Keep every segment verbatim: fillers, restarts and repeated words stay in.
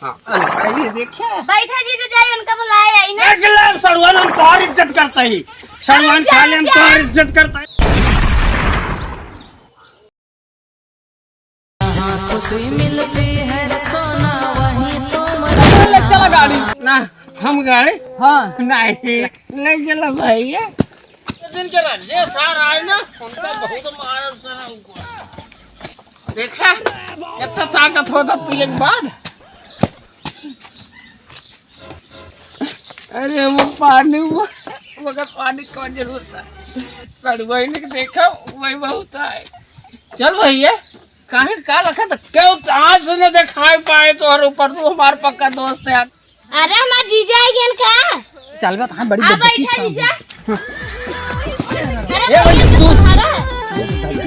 हाँ, अरे, ये देखिए। बैठा जीजा जाई, उनका बुलाए आई ना। एक लाख सड़ुआन हम तोहार इज्जत करता ही। सड़ुआन अरे, खा ले, हम क्या? तोहार इज्जत करता ही। जहाँ खुशी मिलती है सोना, वहीं तुम ले चला गाड़ी। ना, हम गाड़ी? हाँ। नहीं, नहीं चला भैया। दिन के रंजे सार आए ना, उनका बहुत मारल सारा ऊपर। देखा, कितना ताकत होता पिए के बाद। अरे वो पानी, वो, मगर पानी कौन जरूरत है? सड़ुआइन के देखा, वही बहुत है। चल भैया, काहे का रखा था? क्यों आज से न दिखाई पाए तोहरे ऊपर, तू हमार पक्का दोस्त है। अरे हमार जीजा आई गन का? चल बा, हम बड़ी आ बेइज्जती बैठा खाओ। जीजा। अरे ए भैया, भैया, तू तुम्हारा।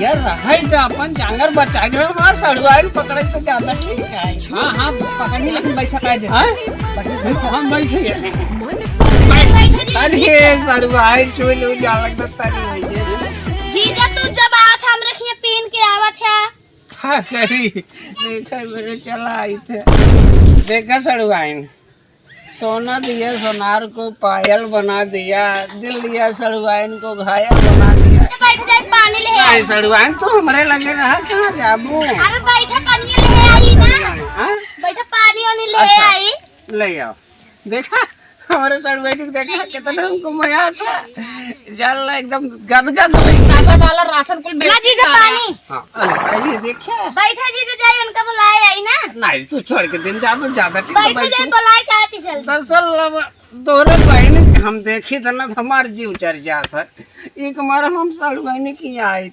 यार, रहाई तो अपन जांगर बचा के हमार सड़ुआइन पकड़े तो ज्यादा ठीक है। हाँ, हाँ, पकड़नी लेकिन बैठा काहे दे? हाँ? हम बैठे हैं। बैठा जीजा। अरे, सड़ुआइन छुई लो, जा लगता तारी भैया। जीजा, तू जब आवत हमरे खिया पीन के आवत है। का करी? देखा मेरे चला आई थे। देखा सड़ुआइन, सोना दिया सोनार को पायल बना दिया, दिल दिया सड़ुआइन को घायल बना दिया। तो बैठ जाए, पानी ले नहीं आई। सड़ुआइन, तू हमरे लगे रहा, कहाँ जाबू? अरे बैठा, पानी ले आई ना। हाँ? बैठा, पानी वानी ले अच्छा, आई। ले आओ। देखा, हमारे सड़ुआइन के देखा, कितना हमको मजा आता। जल एकदम गदगद हो गई। ताजा वाला राशन कुल ना बेच जीजा, पानी। हाँ, अरे, ये देखिए। बैठा जीजा जाई, उनका बुलाए आई ना। नहीं, तू छोड़ के दिन जा, तू ज्यादा ठीक है, बैठा जाए, बैठ। बुलाए का आती जल्दी। दरअसल अब तोरे बहन के हम देखी त ना, हमार जीव चर जात है। एक मारा हम सड़ुआइन की आई।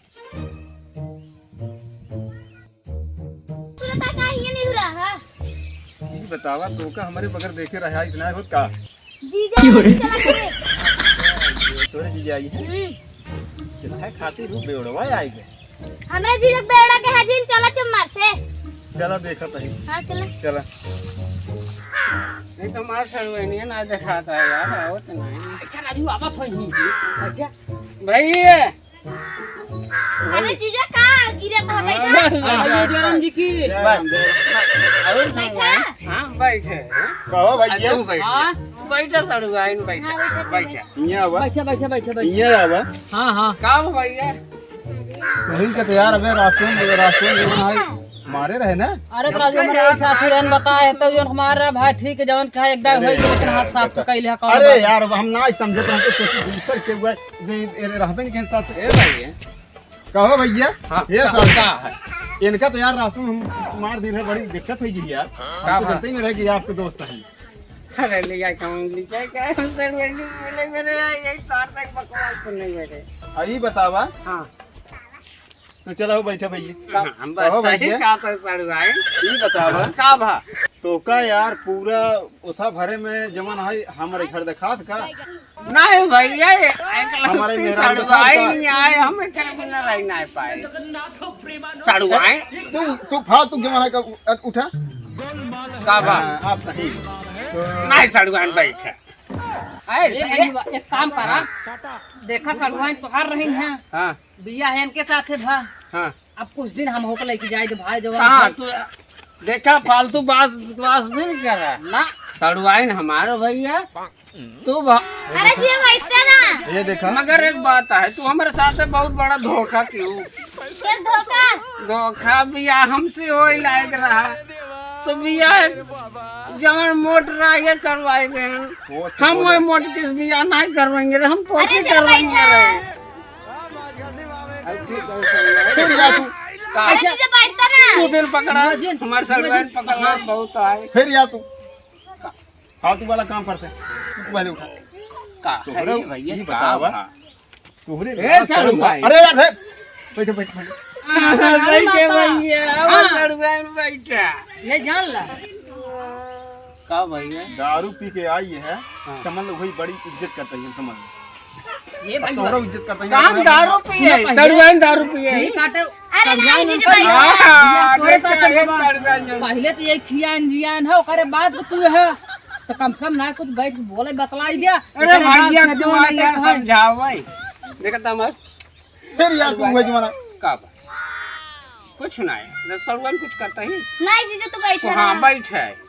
सुनता का हिये नहीं हो रहा है? ई बतावा, तोका हमरे बगैर देखे रहा इतना होत का? जीजा क्यों रे? चला के। तोरे जीजा आई है? हम्म। कितना खातिर रूप बेवड़वा आई है? हमरे जीजा बेवड़ा के हाजिन चला चुम्मार से। चला देखा तही। हाँ, चला। चला। नहीं तो मार सड़ुआइन ना दिखाता है यार, आवत नहीं। अच्छा राजू, आवत होई ही। अच्छा। भैया, अरे जीजा का गिरत है, बैठा। हाँ, हाँ, ये जय राम जी की। बस। और बैठा। हाँ, बैठे। कहो भैया। तू बैठ। हाँ। बैठा सड़ुआइन, बैठा। हाँ, बैठा, बैठा। बैठा। यहाँ आवा। बैठा, बैठा, बैठा, बैठा। यहाँ आवा। हाँ, हाँ। का हो भैया? वही के तो यार, अबे रास्ते में, रास्ते में जो है, मारे रहे ना। अरे तो राजू, हमरे यार, एक साथी रहन बताए तो जो हमारा भाई ठीक है, जवन कहा एक दाई होई, लेकिन हाथ साफ तो कैले है, कौन अरे बात? यार, अब हम ना समझे तो हम तो सोचे दूसर के हुआ, जे, ए, रहबे नहीं के साथ। ए भाई, कहो भैया, हाँ, ये का, साथ का है? इनका तो यार रास्ते में हम मार दी रहे, बड़ी दिक्कत हो गई यार। का हम तो बात? जानते ही नहीं रहे कि ये आपके दोस्त हैं। अरे ले जाए, कौन ले जाए, क्या हम सर बोले मेरे, यही सार तक बकवास सुनने बैठे। आ, ई बतावा। हाँ। तो चला हो बैठा भैया। हम बस कहो सही भैया। कहा था सड़ुआइन। ई बतावा। का भा? तोका यार पूरा उठा भरे में जमन है हमरे घर देखात का? नहीं भैया, ये हमारे मेहरारू सड़ुआइन देखात का? नहीं आए, हम एकरे बिना रह नहीं पाए। सड़ुआइन? तू, तू फालतू जमाना का उ-, उठा। का भा? हाँ, आप सही। नहीं सड़ुआइन बैठा। आए, ए, सही। ए, एक काम करा। हाँ। देखा सड़ुआइन तोहार रही हैं। हाँ। बिया है इनके साथे भा। हाँ। अब कुछ दिन हम होके लेके जाए दे भाई जवान कहाँ भाई। तू देखा फालतू बात, बकवास नहीं करा। ना। सड़ुआइन हमारा भैया। तू भा- अरे जी बैठते ना। ये देखा। मगर एक बात है, तू हमारे साथ बहुत बड़ा धोखा क्यों? क्या धोखा? धोखा बिया हमसे होई लायक रहा। तो बिया जवन मोट रहा ये करवाए दे। वो तो हम बोला। वही मोट किस बिया नहीं करवाएंगे रे, हम तो अरे नहीं चल करवाएंगे बैठा। रे। फिर जा तू। का? अरे नीचे बैठता ना। तू दिल पकड़ा, रोजिन, हमारे सड़ुआइन रोजिन। पकड़ना बहुत आए। फिर जा तू। फालतू वाला काम करते। तू पहले उठा। का? तोहरे अरे भैया, ये का बतावा। भा? तोहरे ए, रात सड़ुआइन। अरे यार, हे। बैठो, बैठो, बैठो। हाँ, बैठे बाबा। भैया, हाँ। सड़ुआइन बैठा। ये जान ला। का भैया? दारू पी के आई है, हाँ। समझ लो वही बड़ी इज्जत करता है, समझ लो। ये अब भैया। तोहरो इज्जत करता है, काम अपना दारू पिए, सुना पहले। सड़ुआइन दारू पिए। ये काटे, अरे सड़ुआइन नहीं, उनका जीजा, ये हाँ, तोरे देखा साथे है, बाबा। सड़ुआइन जन। पहले तो ये खियान जियान है, ओकरे बाद तो तू है। तो कम से कम ना कुछ बैठ के बोले, बतलाई दिया। अरे ओकरे बाद भैया, फिर तू जवान आइया लड़का है। समझाओ भाई। देखा तो हमार फिर यार तू वही जमाना। का बा? कुछ नहीं, सड़ुआइन कुछ करता ही। नहीं जीजा, तू बैठे हाँ, रहा। बैठ है।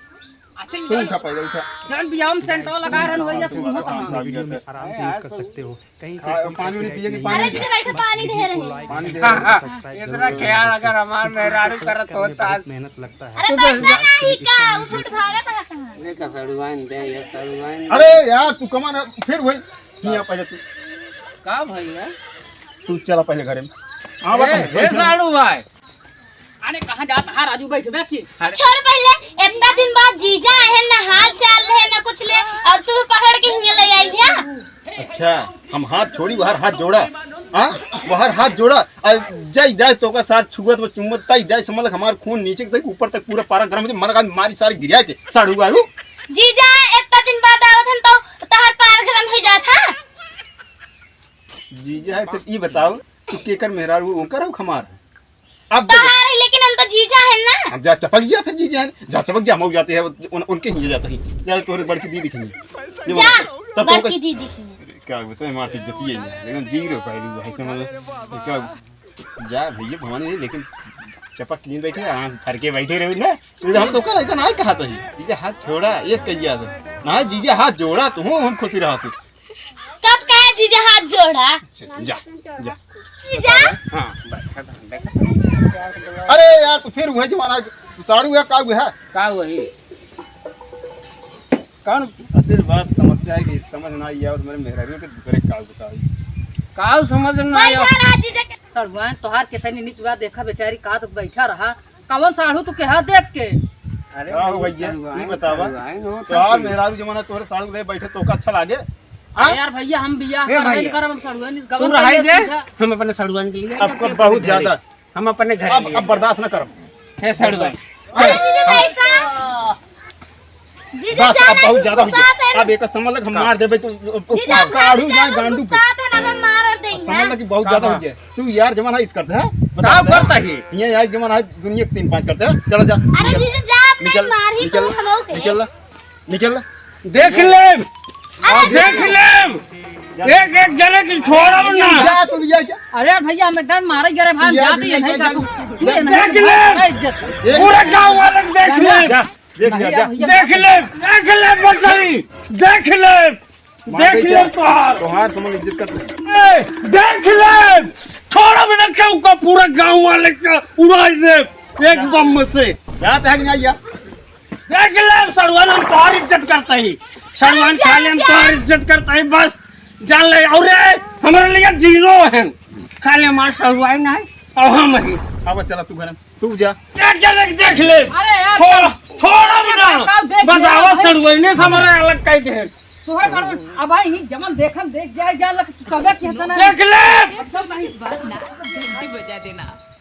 तू उठा पहिले, उठा। जौन बियाह में सेंटो लगा रहन, वही से मुंह कमा। वीडियो में आराम से यूज़ कर सकते हो। कहीं से हाँ, कोई पानी वानी copyright पिए कि नहीं पानी? अरे, है। ठीक है, बस पानी दे रहे हैं। पानी दे रहे हैं। हाँ, हाँ। Subscribe जरूर करें दोस्तों। अगर हमार मेहरारू करत होता। बहुत मेहनत लगता है। अरे, तो बैठना नहीं का? उठ, उठ, भागा, भागा कहाँ? देखा, सड़ुआइन दे, ये सड़ुआइन। अरे यार, तू कमा ना, फिर वही। नहीं आ पहिले तू। का भैया? तू चला पहिले घरे में। हाँ, ए, बता, ए, बैठ। साड़ू भाई। अरे कहाँ जात हा राजू, बैठ, बैठ। छोड़ पहिले, इतना दिन बाद जीजा आए हैं, ना हाल चाल है, ना कुछ ले, और तू पकड़ के हियाँ ले आई है। अच्छा, हम हाथ छोड़ी, वहर हाथ जोड़ा। हाँ, वहर हाथ जोड़ा। और जाई जाए तो का सार छुअत व चुम्मत ताई जाए, समझ लग हमार खून नीचे तक ऊपर तक पूरा पारा गरम हो जाए, मर गा मारी सारी गिरिया के साड़ू आड़ू। जीजा इतना दिन बाद आवत हन तो तोहर पारा गरम हो जात हा। जीजा है, तो ई बताओ, तू केकर मेहरारू, ओकर हऊ हमार? अब देखो। तोहार है, लेकिन हम तो जीजा है ना। अब जा चपक जा फिर जीजा है, जा चपक जा, हम हो जाते हैं, उन, उनके ही जाते हैं। जा तोहरे बड़की दीदी के ही। ये जा, बोलो, तब तो बड़की ओकर दीदी के ही। क्या बताएं, मार के इज्जत ही है, एकदम जीरो पहलू है, समझ लो। क्या, जा भैया भवानी, लेकिन चपक के बैठे, आँख फर के बैठे रहो ना। तो हम तो कल ऐसा ना कहा था, जीजा हाथ छोड़ा, ये कहिया था। ना जीजा हाथ जोड़ा, तो हूँ हम खुशी रहा तू। कब कहे जीजा हाथ जोड़ा? अच्छा, अच्छा, जा, जा। जीजा? हाँ, बैठा था, बैठा था। अरे यार, तो फिर वही जमाना, तू साड़ू है, का हुआ है? का वही? कौन? असल बात समस्या है कि समझ ना आई और मेरे मेहरारू के दूसरे का बताई। का समझ ना आई? बैठा रहा जीजा के। सड़ुआइन, तोहार कितनी नीच बा, देखा बेचारी का तो बैठा रहा। कवन साढ़ू तू केहा देख के? अरे का हो भैया, भैया, तू सड़ुआइन, बतावा। सड़ुआइन हो तो तोहार ठीक। मेहरारू जमाना तोहरे साढ़ू रहे बैठे तो का अच्छा लागे? हाँ? अरे यार भैया, हम बियाह ए कर भैया, नहीं करब, हम सड़ुआइन इस तू गवन रहाई कइले दे, सीधा। हम अपने सड़ुआइन के लिए अब अपने बहुत घरे। ज्यादा। हम अपने घर अब, लिए अब बर्दाश्त न करब। हे सड़ुआइन। अरे जीजा, ऐसा? जीजा बस, अब जाना बहुत तू ज्यादा हो गया। गुस्सात है ना। अब एक समझ लग हम का? मार देबे तो, तो जीजा साढ़ू जाना जाए तू गांडू पे। गुस्सात है ना, हम मार और देंगे। समझ लग कि बहुत का ज्यादा हो बा? गया। तू यार जमाना इस करते हैं, का बता दे। करता है? ये यार जमाना है, दुनिया के तीन पाँच करते हैं। चला जा, अरे निकल। जीजा जा, अपने निकल, मार ही निकल, तू हमो के। निकल, निकल। देख ले, अरे देख जीजा। ले, एक एक जने की छोड़ब ना। जा तू भैया, जा। अरे भैया, हम एकदम मारे गिरे भाई, तू यार जाते ही भैया, नहीं जा। काटू। तू ये नहीं देख ले। अरे इज्जत। देख। पूरा गाँव वाले देख ले। जा। देख, नहीं, जा, जा। भैया, देख ले, देख ले, बताई, देख ले, मार देख दे ले क्या? तोहार। तोहार समझ इज्जत कर ले। ए, देख ले, थोड़ा मिनट के ऊपर पूरा गांव वाले का उड़ाई दे एक बम से। जात है कि नहीं यार? देख ले, सड़ुआइन हम तोहार इज्जत करता ही, सड़ुआइन खा ले हम तोहार इज्जत करता ही, बस जान ले। और ये हमारे लिए जीरो है, खा ले हमार सड़ुआइन है और हम ही। अब चला तू घर में। तू जा। एक जने के देख ले। अरे यार, छोड़, छोड़ अब ना। का देख ले बतावा भाई? सड़ुआइने से हमारे अलग कह दे। तोहरे कारण अब आई ही जमन देखन देख जाए जा लग कबे के तना। देख ले। अब तो नहीं बात ना, घंटी बजा देना।